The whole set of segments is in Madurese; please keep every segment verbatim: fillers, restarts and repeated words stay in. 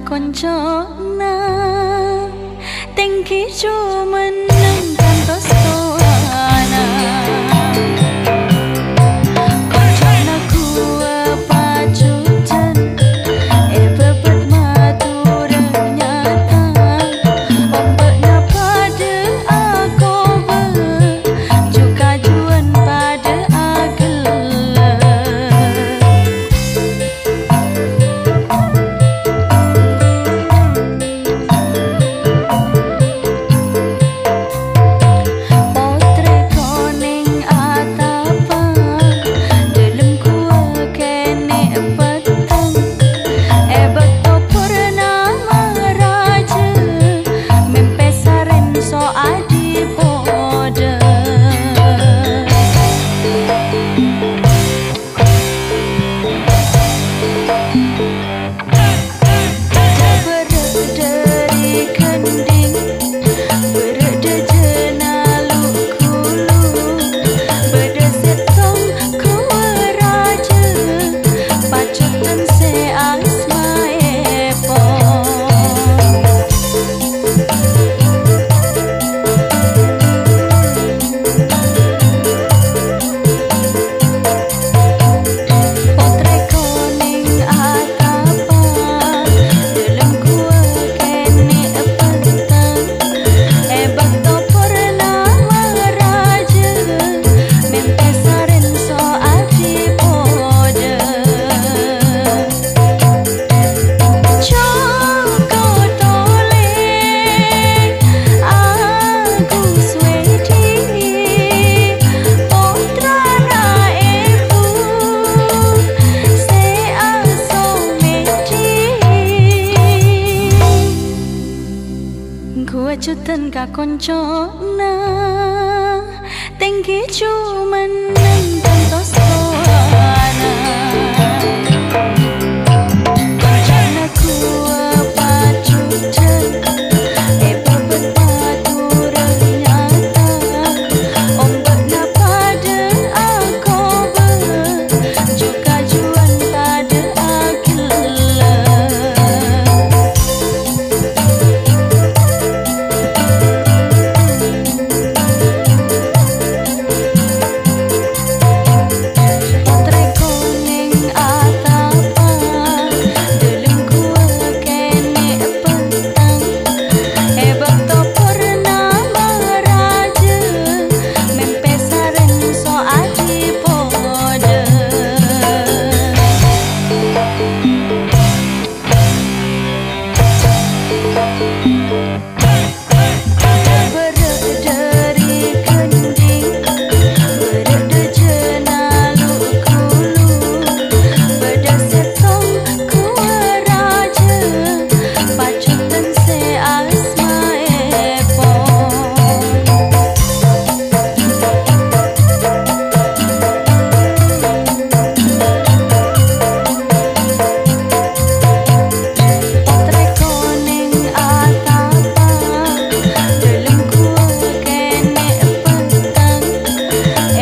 Koncona tèngghi jumenneng kantos towana. Koncona ghuwâ pajutan, è bâbât Madhurâ nyata. Ombâ'na padâ akobâ, ju-kajuwân padâ aghellâ'. Pottrè konèng atapa, dâlem ghuwâ kènè' petteng. È bâkto purnama rajâ, mèmpè sarèn so'adi podâ. Bârâ' dâri ghendhing, bârâ' dâjâna lu-ghulu, bâdâ sèttong ghuwâ rajâ, pajutan sè asma Èpon. Pottrè konèng atapa, dâlem ghuwâ kènè' petteng. È bâkto purnama rajâ, mèmpè sarèn so'adi podâ. Jhâ' kotolè Agus Wèdi, pottrana èbhu sè asomèdi. Ghuwâ jutan ka koncona. Tèngghi jumenneng kantos towana. Koncona ghuwâ pajutan, è bâbât Madhurâ nyata. Ombâ'na padâ akobâ, ju-kajuwân padâ aghellâ'. Pottrè konèng atapa, dâlem ghuwâ kènè' petteng. È bâkto purnama rajâ, mèmpè sarèn so'adi podâ. Bârâ' dâri ghendhing, bârâ' dâjâna lu-ghulu, bâdâ sèttong ghuwâ rajâ, pajutan sè asma Èpon. Pottrè konèng atapa, dâlem ghuwâ kènè' petteng.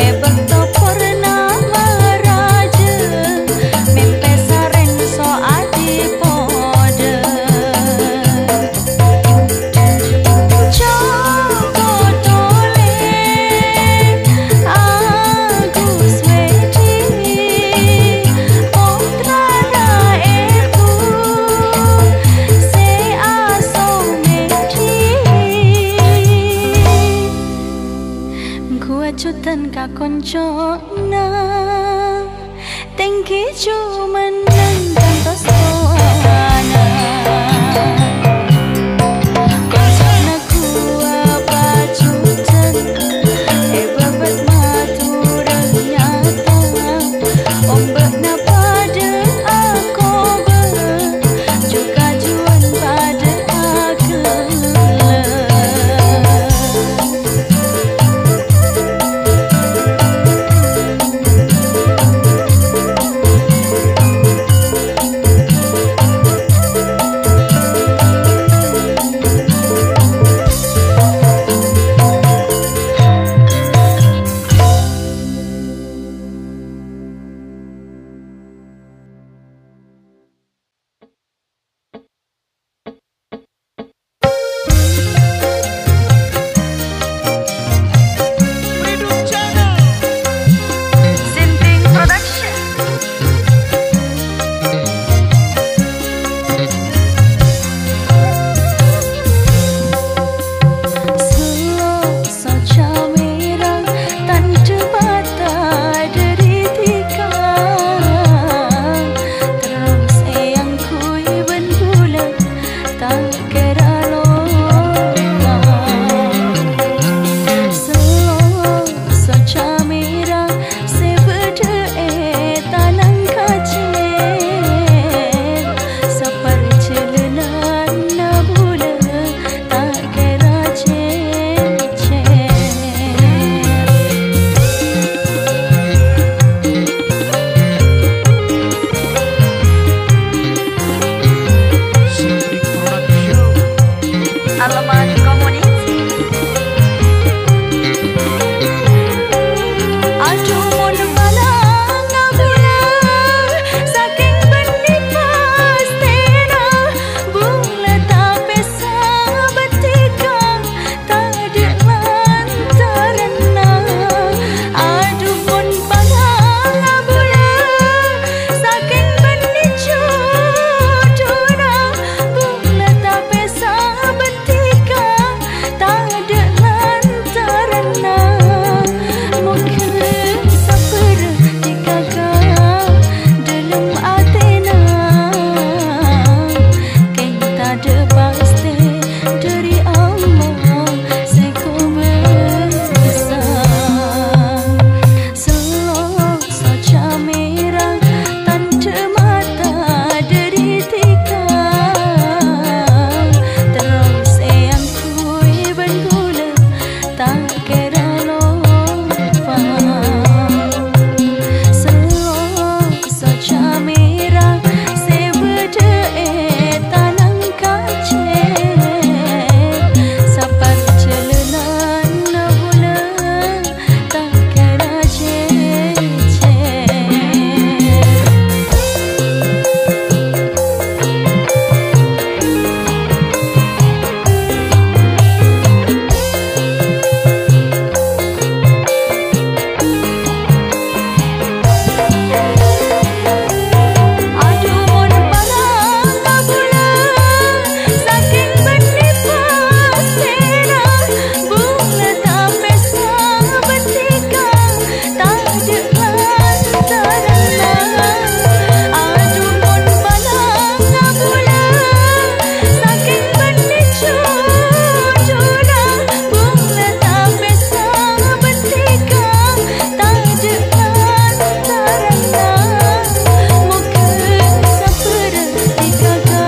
È bâkto purnama rajâ, mèmpè sarèn so'adi podâ. Jhâ' kotolè Agus Wèdi, pottrana èbhu sè asomèdi. Ghuwâ jutan ka koncona. Tèngghi jumenneng kantos towana. Koncona ghuwâ pajutan, è bâbât Madhurâ nyata. Ombâ'na padâ akobâ, ju-kajuwân padâ aghellâ'. Laman komunis. Adhu, mon palang abulâ, sakèng bânnè pastèna, bulâ tapè sabâdhika, tadâ' lantaranna. Adhu, mon palang abulâ, sakèng bânnè jhudhuna, bulâ tapè sabâdhika, tadâ' lantaranna. Moghâ sabbhâr dhika ka dâlem atèna, kèng tadâ' pastè dâri Allah sè kobâsa. Sello soca mèra, tandhâ mata dâri dhika, terros èangghuy bân bulâ ta' kèra loppa. Sello soca mèra sè bâdâ è Tanang Kacè, saparjhâlânanna bulâ ta' kèra cècèr. Adhu, mon palang abulâ, sakèng bânnè pastèna, bulâ tapè sabâdhika, tadâ' lantaranna. Adhu, mon palang abulâ, sakèng bânnè jhudhuna, bulâ tapè sabâdhika, tadâ' lantaranna. Moghâ sabbhâr dhika ka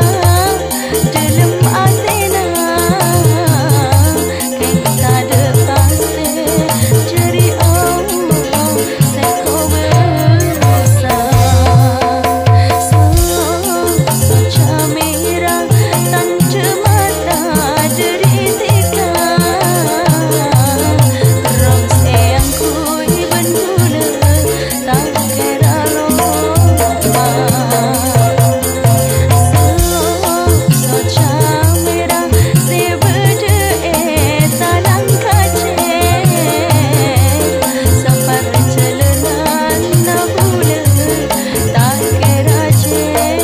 dâlem atèna, kèng tadâ' pastè dâri Allah sè kobâsa. Sello soca mèra, tandhâ mata dâri dhika, terros èangghuy bân bulâ ta' kèra loppa. Sello soca mèra sè bâdâ è Tanang Kacè, saparjhâlânanna bulâ ta' kèra cècèr.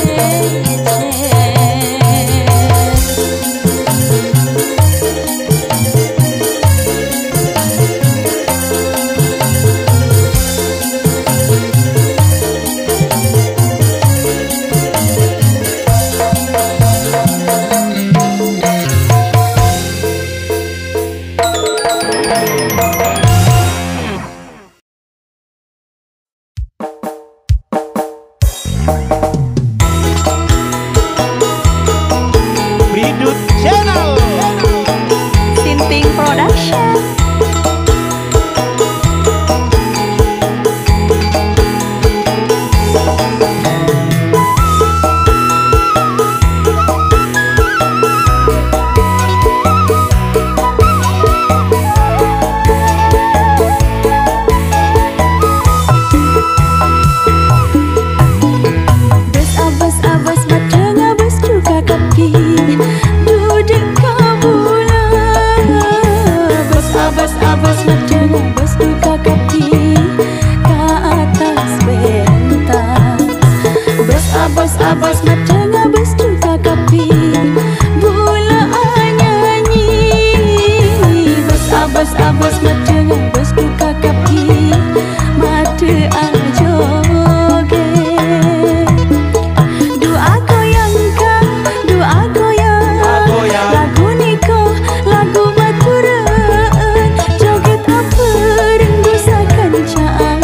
Bidut Channel. Sinting Production. Bâs abâs, abâs maddhâng, abâs duka kabbhi, duduk ka bulâ. Bâs abâs, abâs maddhâng, abâs duka kabbhi, ka attas pentas. Bâs abâs, abâs maddhâng, abâs duka kabbhi, bulâ anyanyi. Bâs abâs, abâs maddhâng, abâs duka kabbhi, maddhâ ajogèt. Du'a goyang, Kang, du'a goyang. Agoyang. Lagu nèko lagu Madhurâ'ân, jogèd abhâreng du-sakanca'an,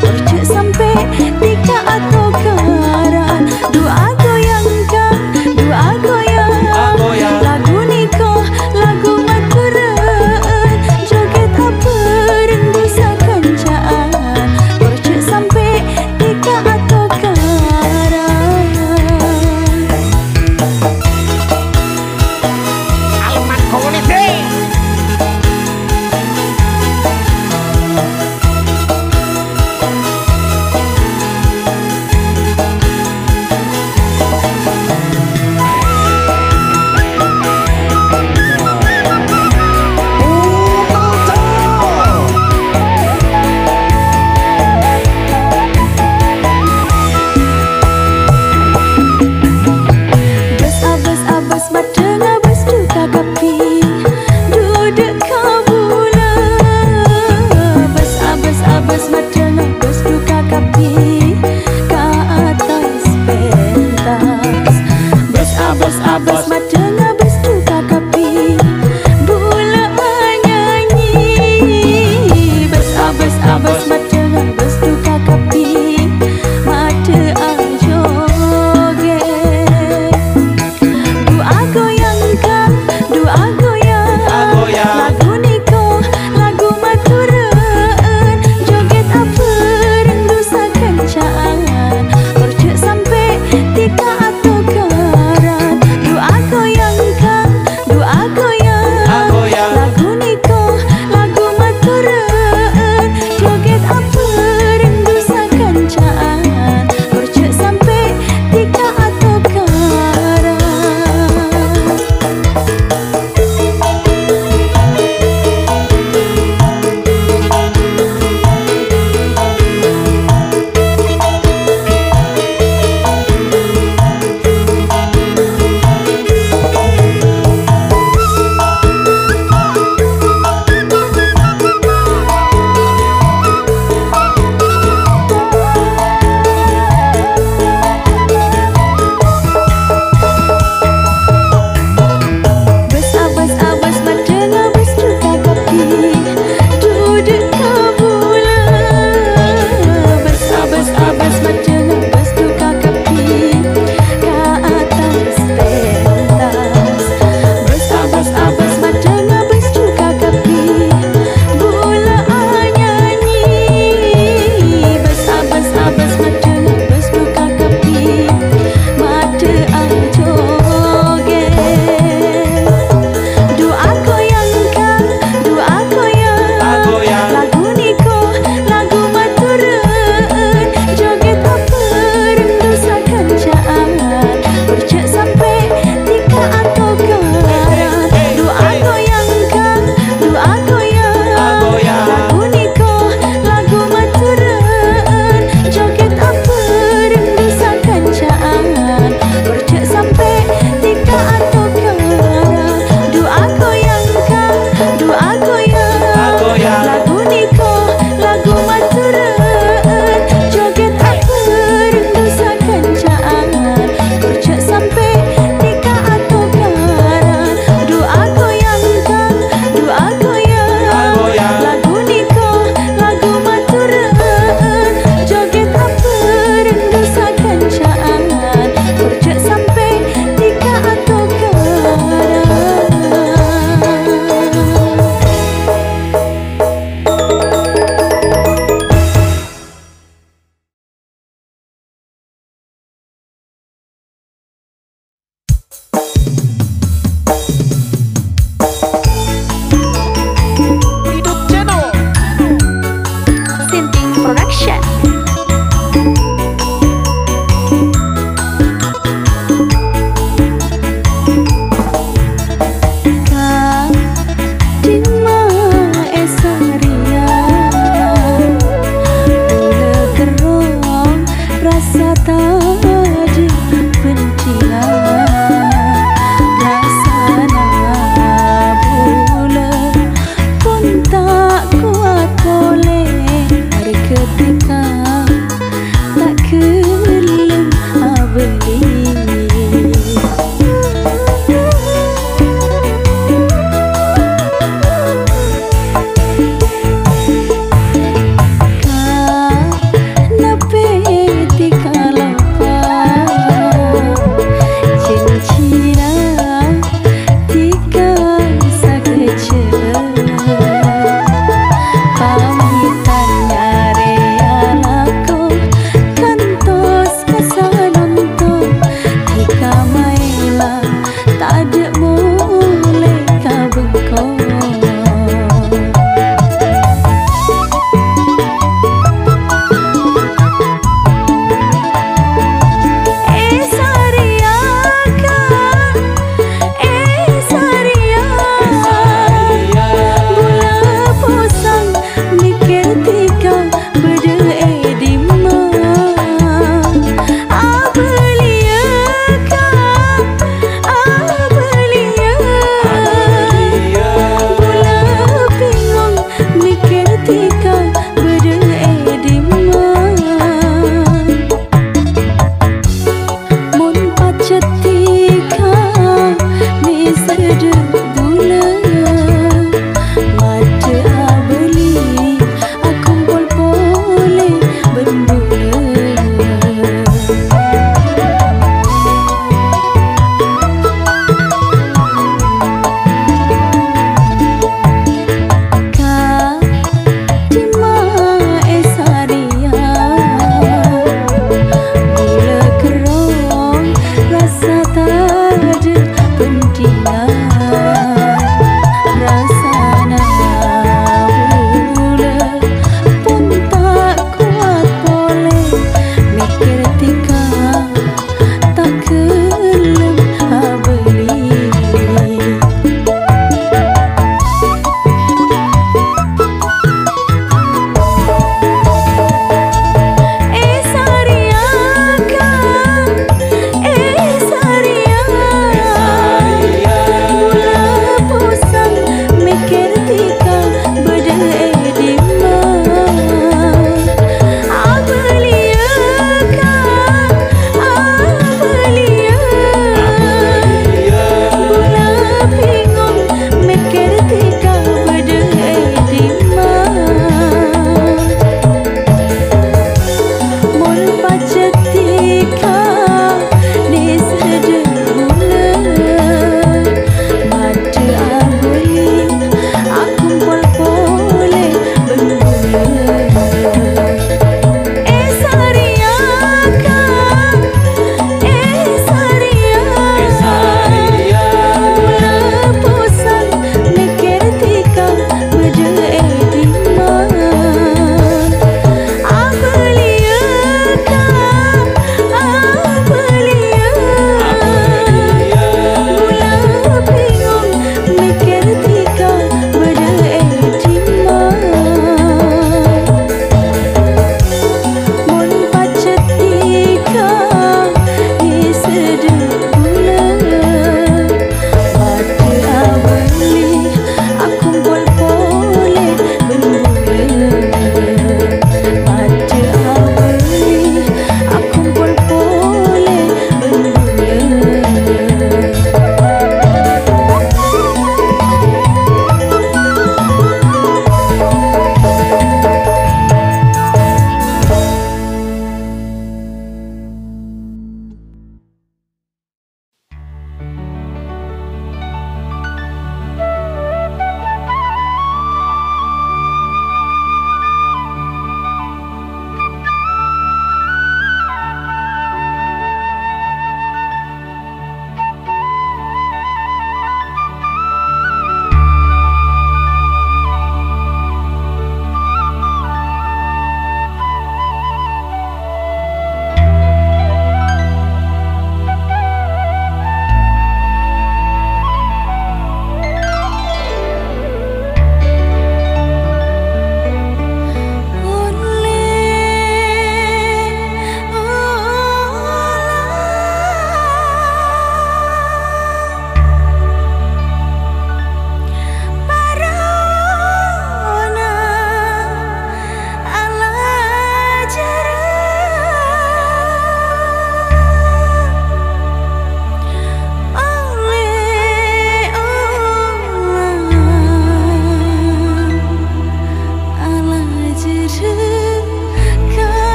tor jhâ' sampè' dhika atokaran. Du'a goyang, Kang, du'a goyang. Agoyang. Lagu nèko lagu Madhurâ'ân, jogèd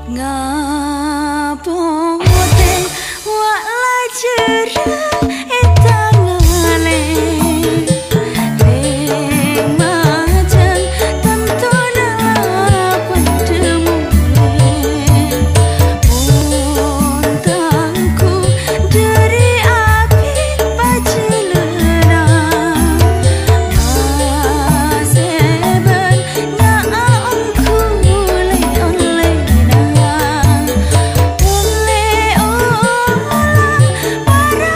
Ngapote wa' lajârâ è tangale, teng majâng tantona la padâ mole. Mon tangku dâri abit pajhâlânan, masè bân Nya'a ongghu lè-ollèna, ollè-ollè para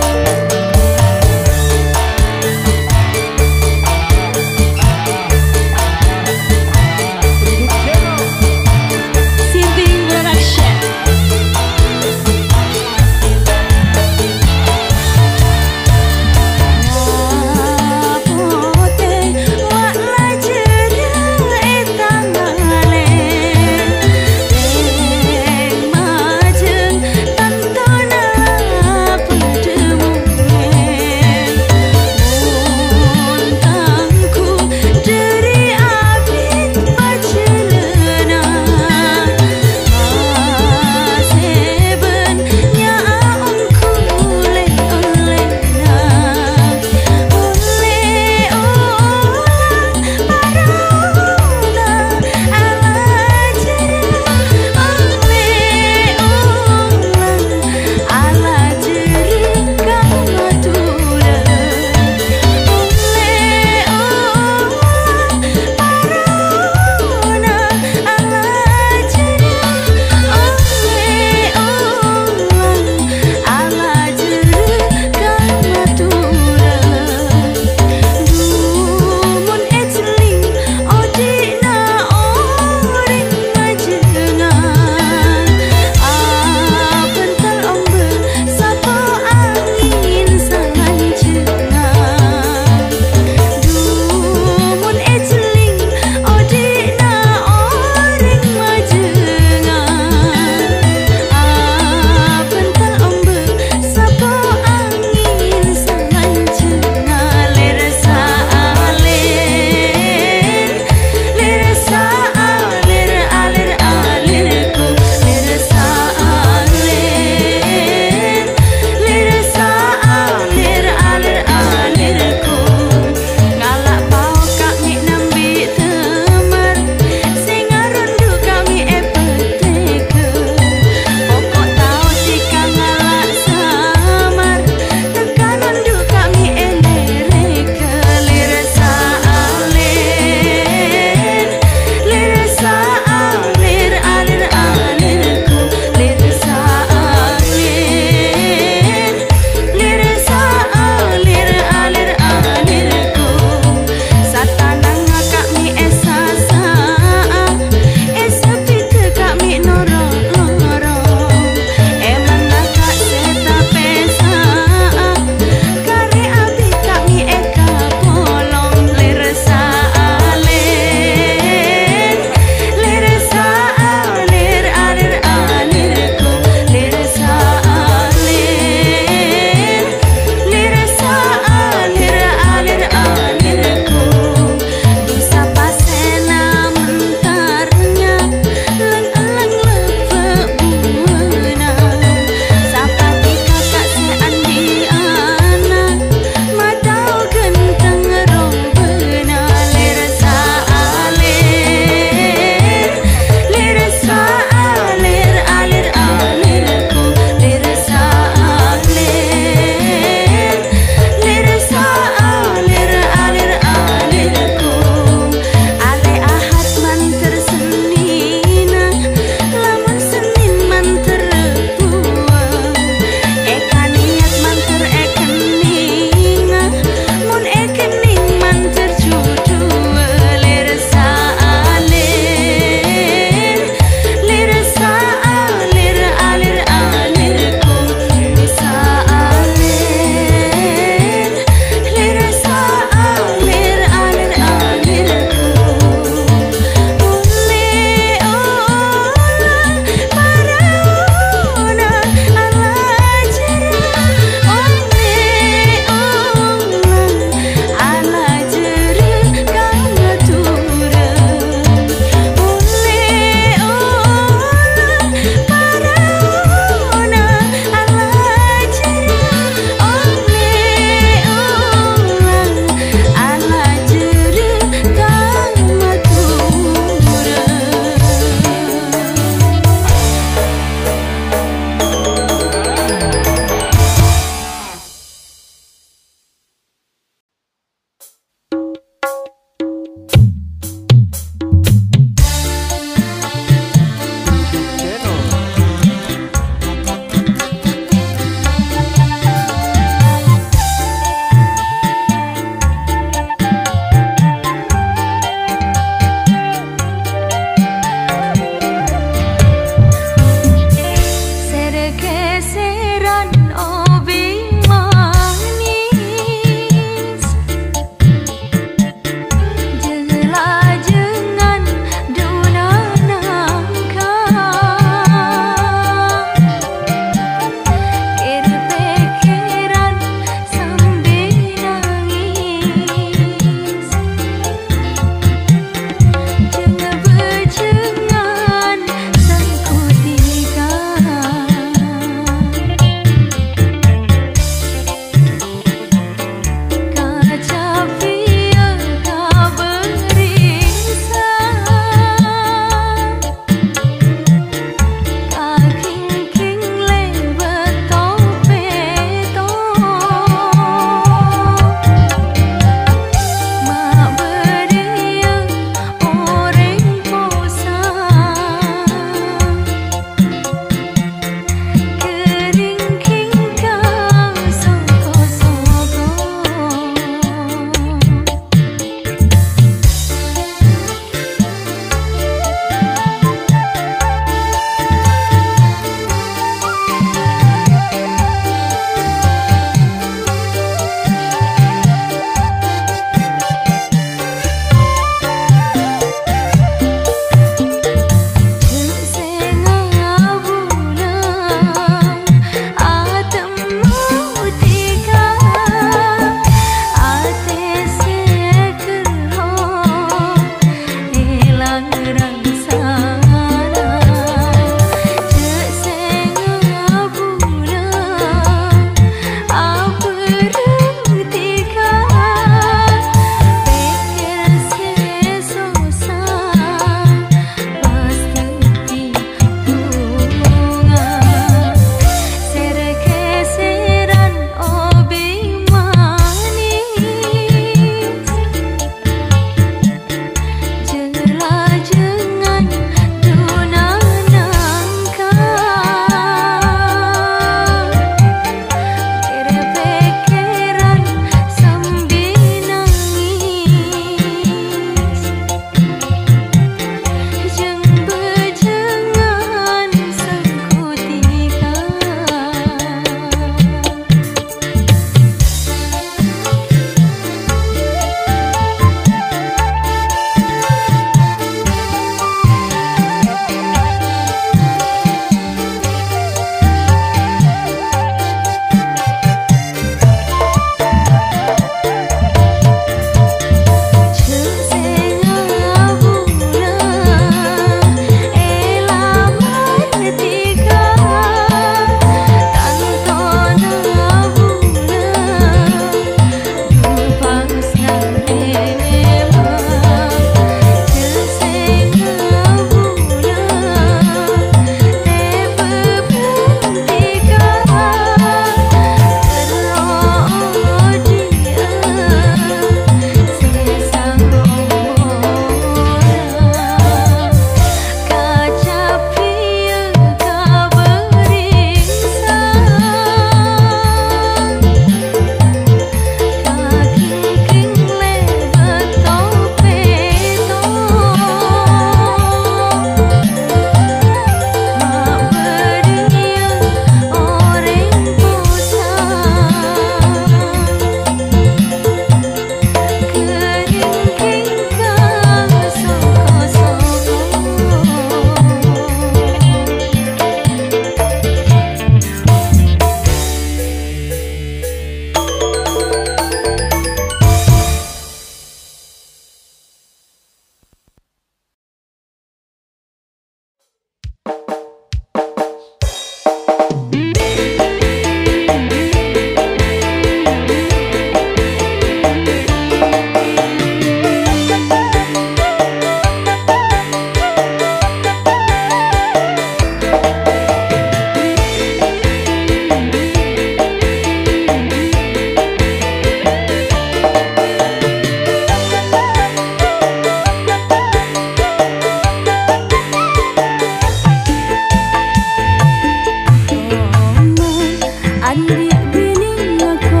Andi' binè ngako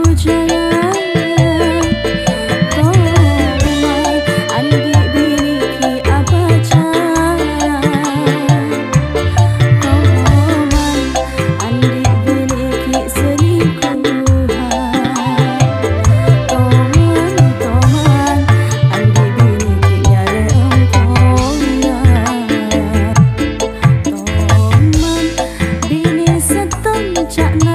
bujâna. Toman, andi' binè ghi' abâca. Toman, andi' binè ghi' selingkuhan. Toman, toman, andi' binè ghi' nyarè empoyan. Toman, binè sèttong ca'na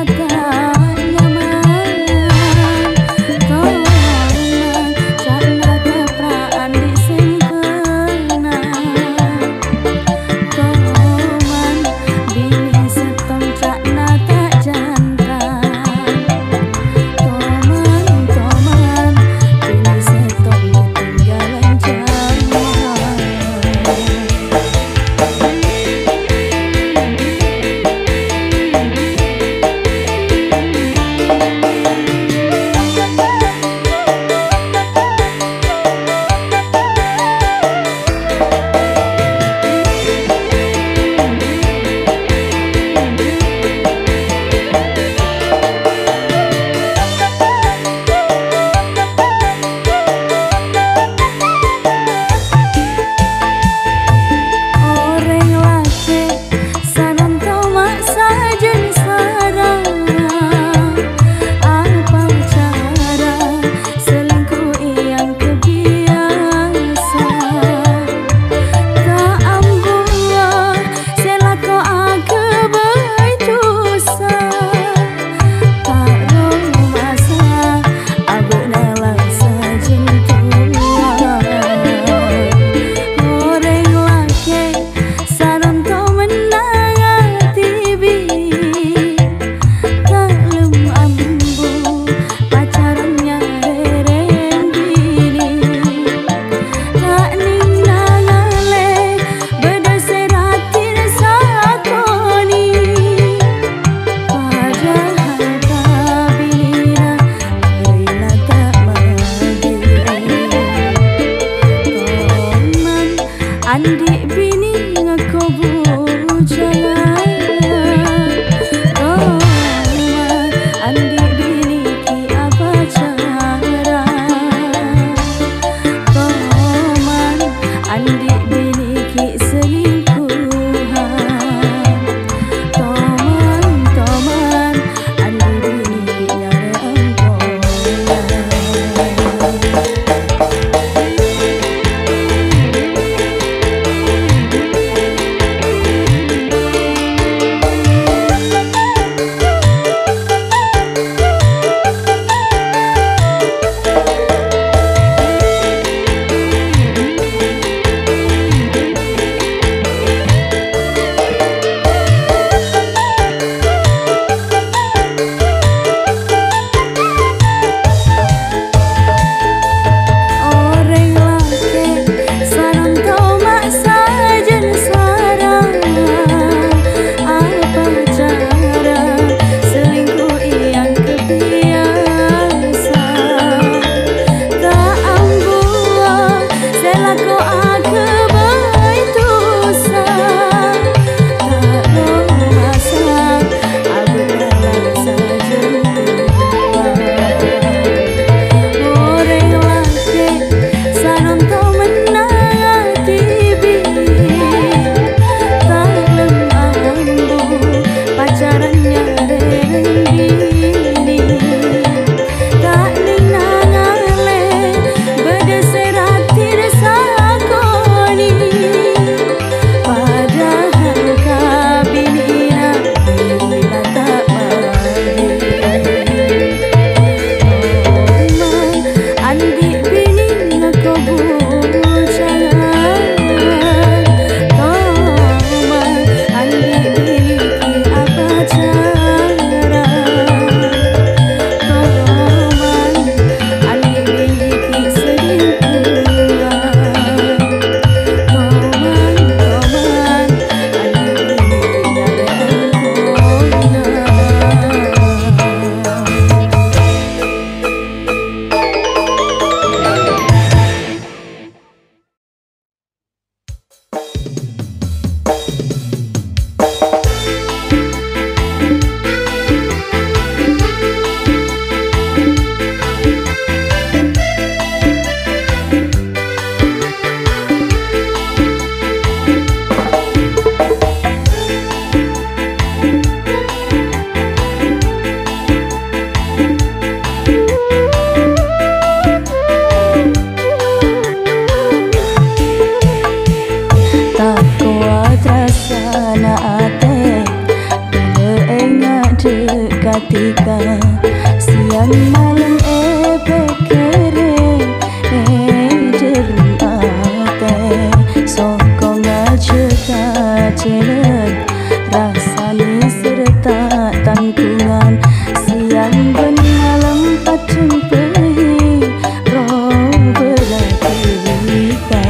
Tika, siang malem èpèkkèrè, è dhâlem atè, soko ngajhâk ajhâlân, rasanè sèrta tangghungan, siang bân malem pajhâmbhâi, rombâ la tika.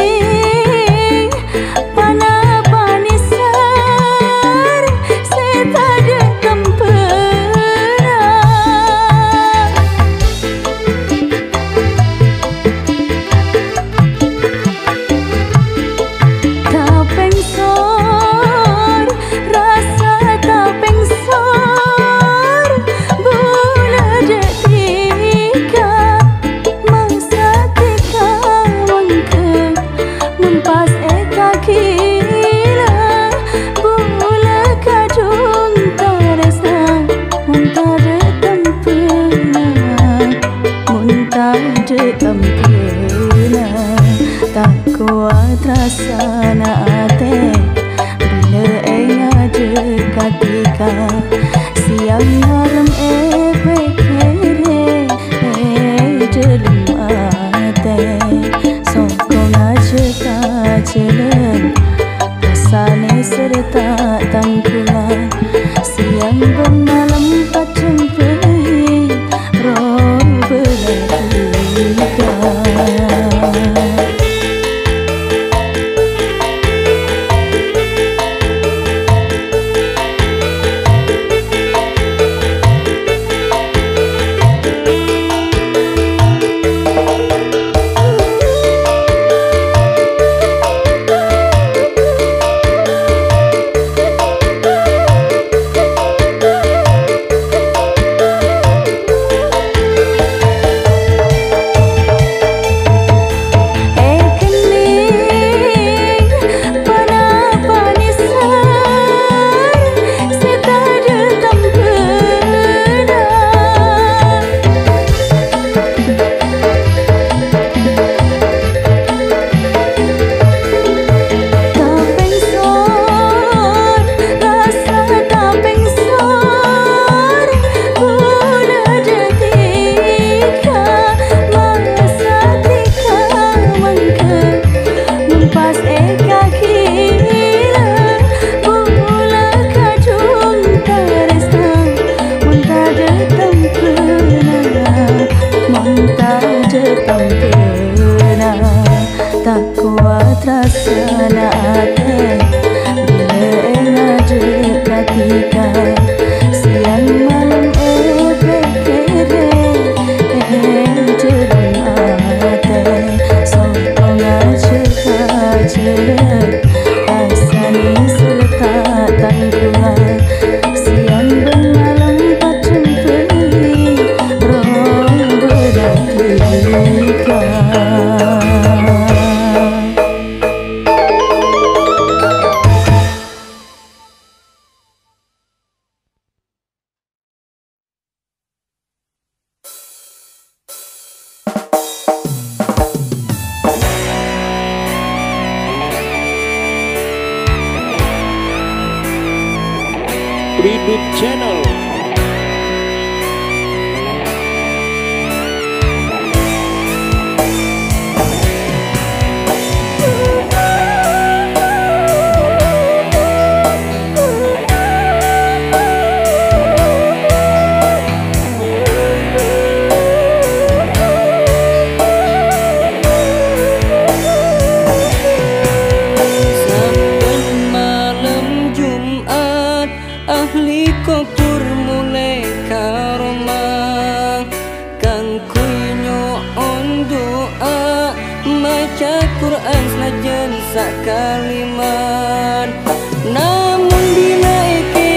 Èkennèng pa-napa nèsèr sè tadâ' tembhâna. Tapèngsor, rasa tapèngsor, bulâ dâ' tika, masa tika mangkèn, mon pas èkaghilâ, bulâ kajhung tarèsna, mon tadâ' tembhâna. Mon tadâ' tembhâna, ta' kowat rassana atè, bilâ èngajhâk ka tika, siang malem èpèkkèrè, è dhâlem atè, soko ngajhâk ajhâlân, rasanè sèrta tangghungan, siang bân malem pajhâmbhâi, rombâ la tika. Èkennèng pa-napa nèsèr sè tadâ' tembhâna. Tapèngsor, rasa tapèngsor, bulâ dâ' tika, masa tika mangkèn, mon pas èkaghilâ, bulâ kajhung tarèsna, mon tadâ' tembhâna, mon tadâ' tembhâna. Ta' kowat rassana atè, bilâ èngajhâk ka tika, siang malem èpèkkèrè, è dhâlem atè, soko ngajhâk ajhâlân, rasanè sèrta tangghungan, siang bân malem pajhâmbhâi, rombâ la tika. Tribute Channel. Sabbhân malem Jum'at, ahli kobhur molè ka roma. Kaangghuy nyo'on du'a, maca Qur'an sanajjhân sakaliman. Namong bilâ èkè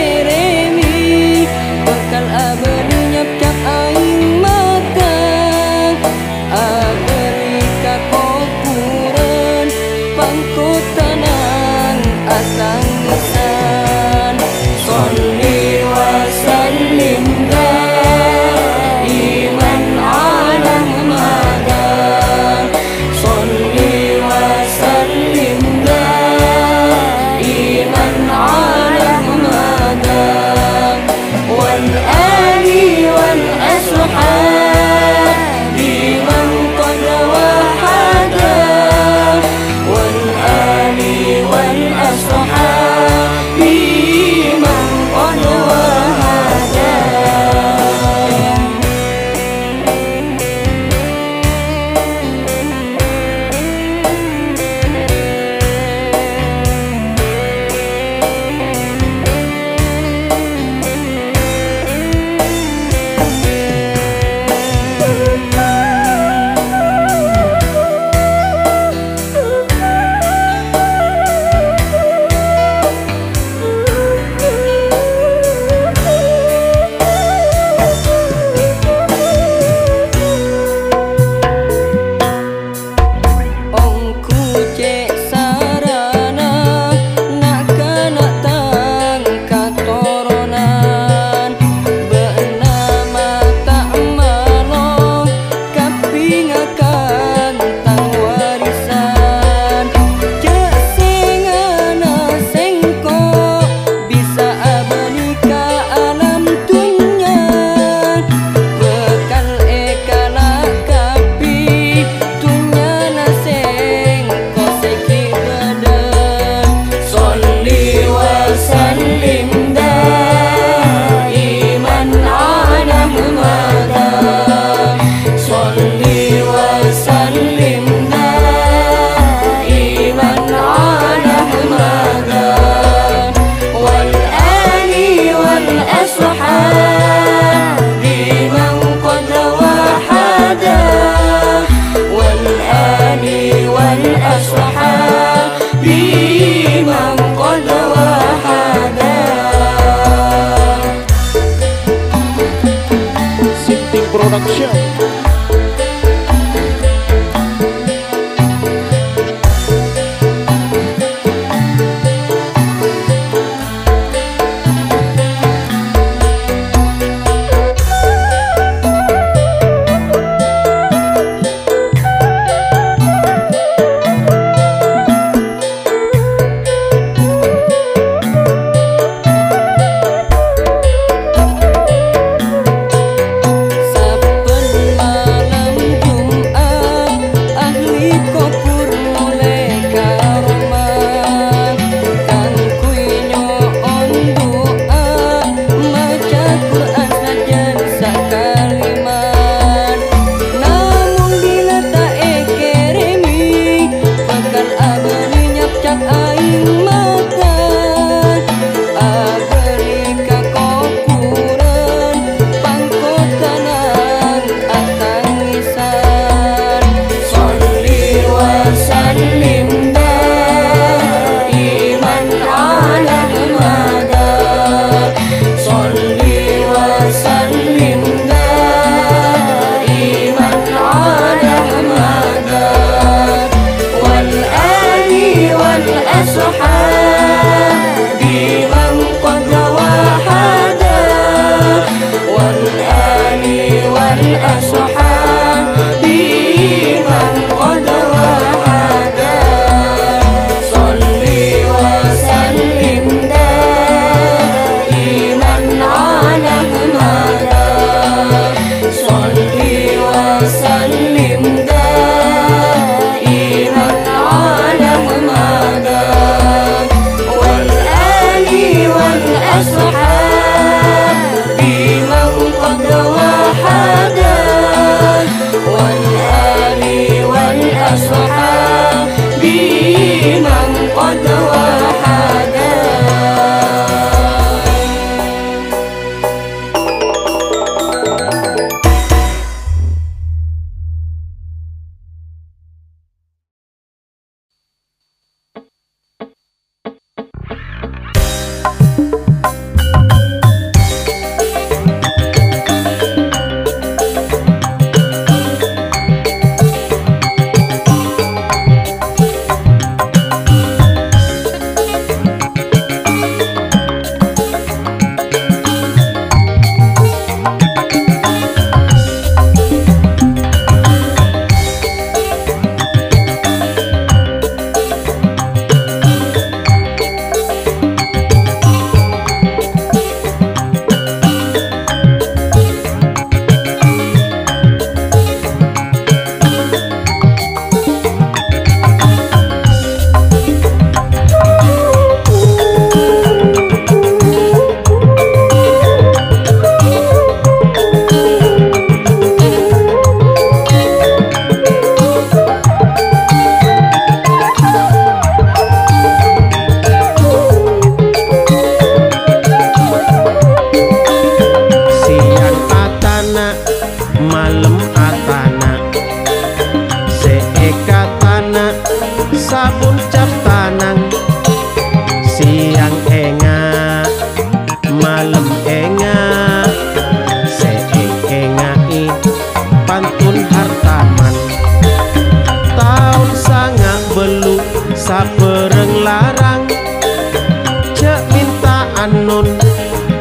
Anun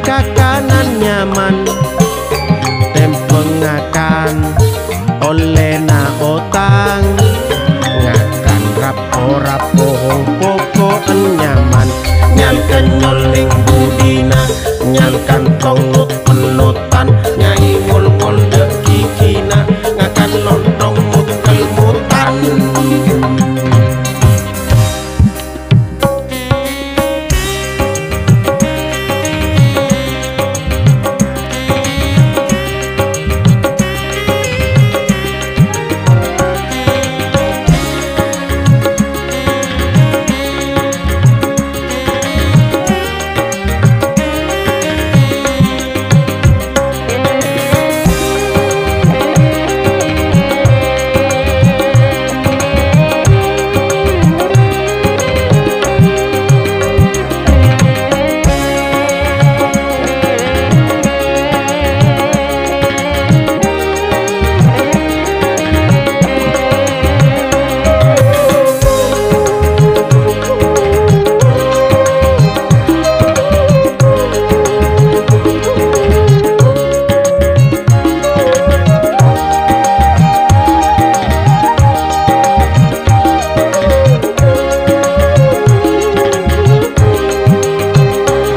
kakanan nyaman, tèmbhâng ngakan ollèna otang. Ngakan rap-orap, pohong poko'en nyaman. Nyal kènyol nèng budina, nyal kantong nut-pennutan. Nyai ngol-ngol dâ' ghigina, ngakan lontong mut-kelmutan.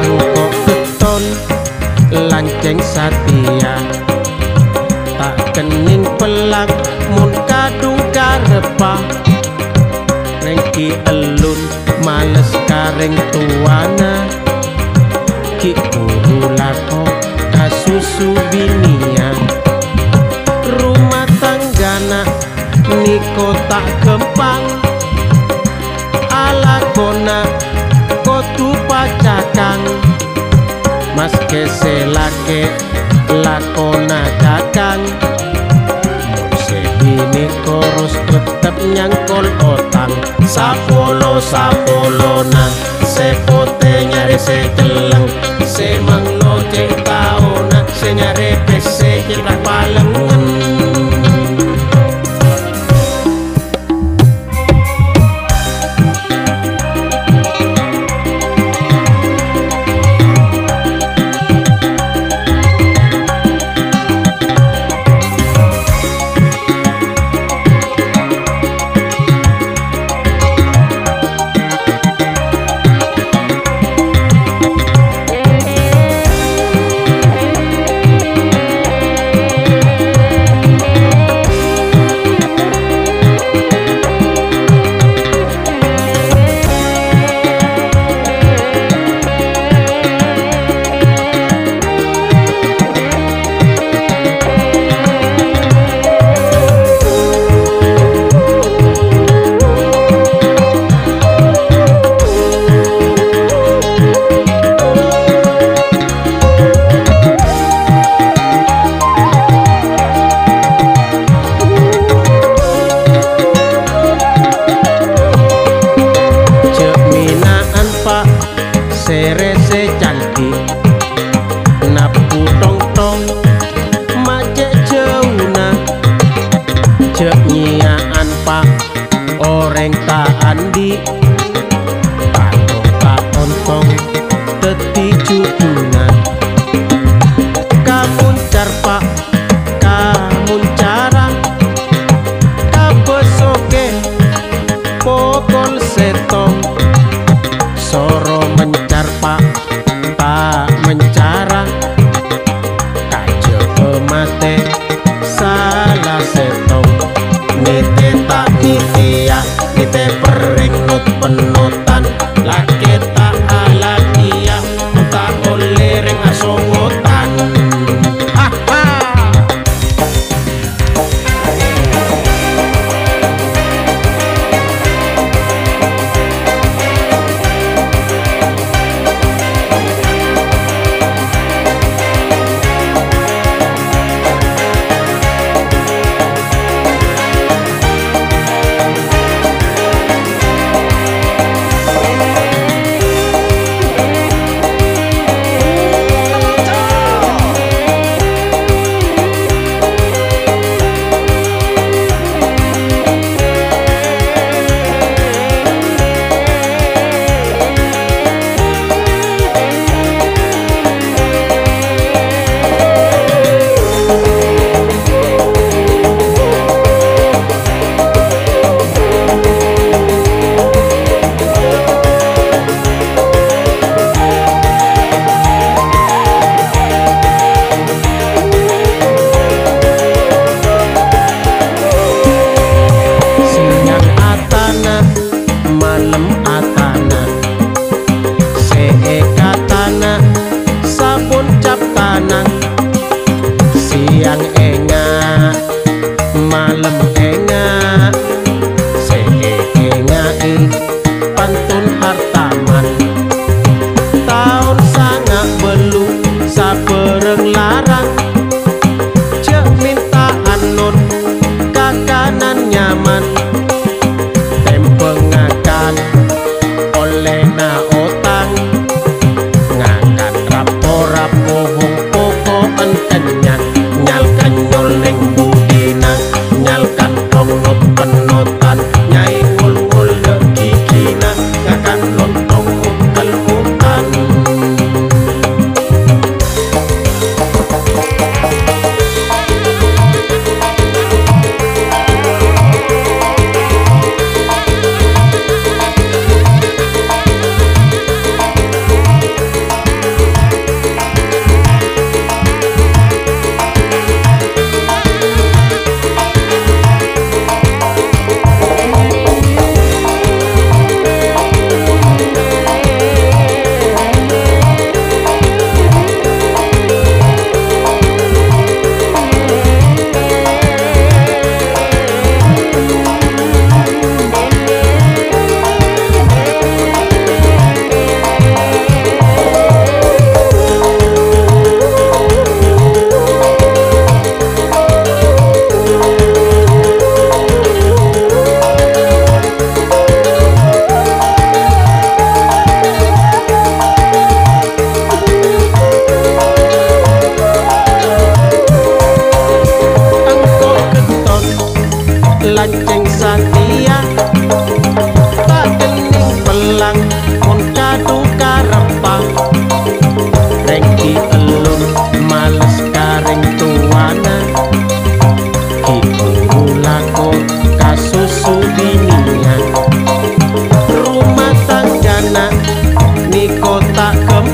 Engko' getton lancèng satèya, ta' kennèng pellak mon kadhung kareppa. Rèng ghi' ellun males ka rèng towana, ghi' buru lako ka susu binèya. Rumah tanggana nèko ta' ghâmpang, alakona kodhu pacakang. Maskè sè lakè' lakona kakang, mon sè binè koros teptep nyangkol otang. Sapolo-sapolona, sè potè nyarè sè celleng, sè manglo cè' taona, sè nyarè pèssè cè' palengngen. Jhâ' mèna'an, Pa', sèrè sè candhi, nabbhu tongtong ma' cè' jhâuna. Jhâ' nyèya'an, Pa', orèng ta' andi', pato' ta' ontong dhâddhi jhudhuna. Ka moncar, Pa', ka moncara, ka bâso kè pokol sèttong. Soro mencar, Pa', ta' mencara, kajhâbhâ matè sala sèttong. Nètè ta' nètèya, nètè perrèng not-pennotan. Lakè ta' alakèya, mon ta' ollè rèng asongotan. Ha, ha!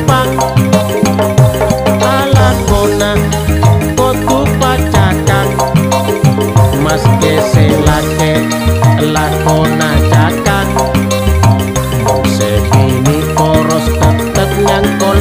Pang, alakona kodhu pacakak, maskè sè lakè' lakona cakak. Mon sè binè poros tettep nyangkol